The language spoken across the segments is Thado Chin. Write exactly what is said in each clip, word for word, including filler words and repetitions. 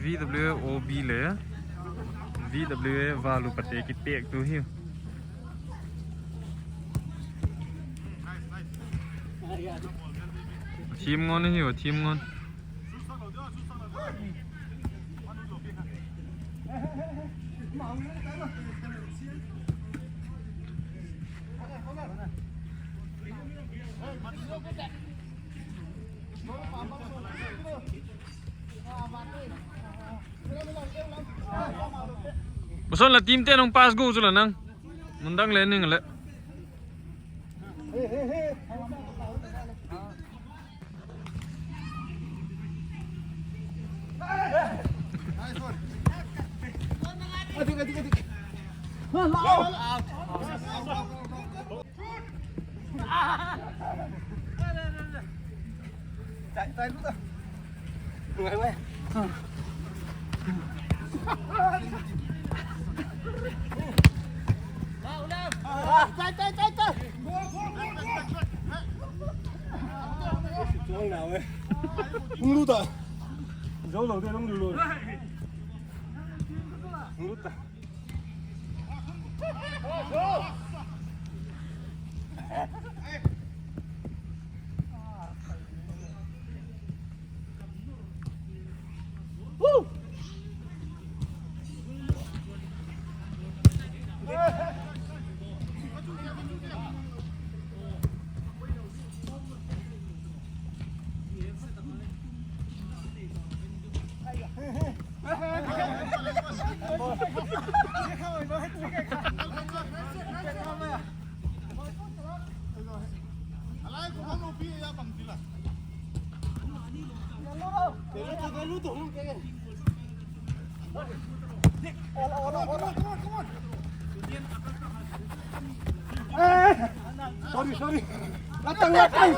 V W A O B le V W A Valu pate kipek tu hi. Team ngon hi, team ngon. Uson la team te nong pass go chu la nang. Mundang le ning le. Hung lut ta. Zo lo te, hung lut lo. Hung lut ta. Sorry, sorry. Latang, latang.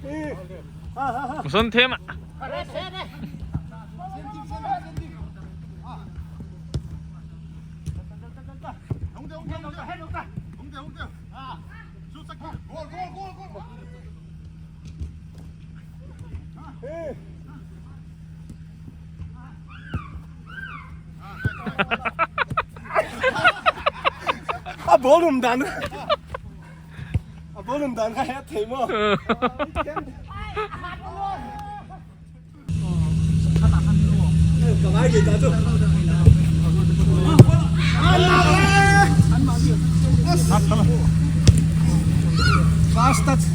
Eh. Ha, ha, ha. Muson tema. A ball um dan. A ball um dan ka het thei mo. Last touch.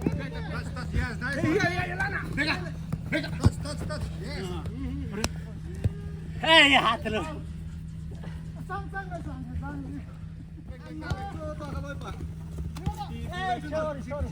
Touch, touch, yes, nice one. Bigger, bigger. Touch, touch, touch, yes. Hey, ya, hatlo. Hey, sorry, sorry.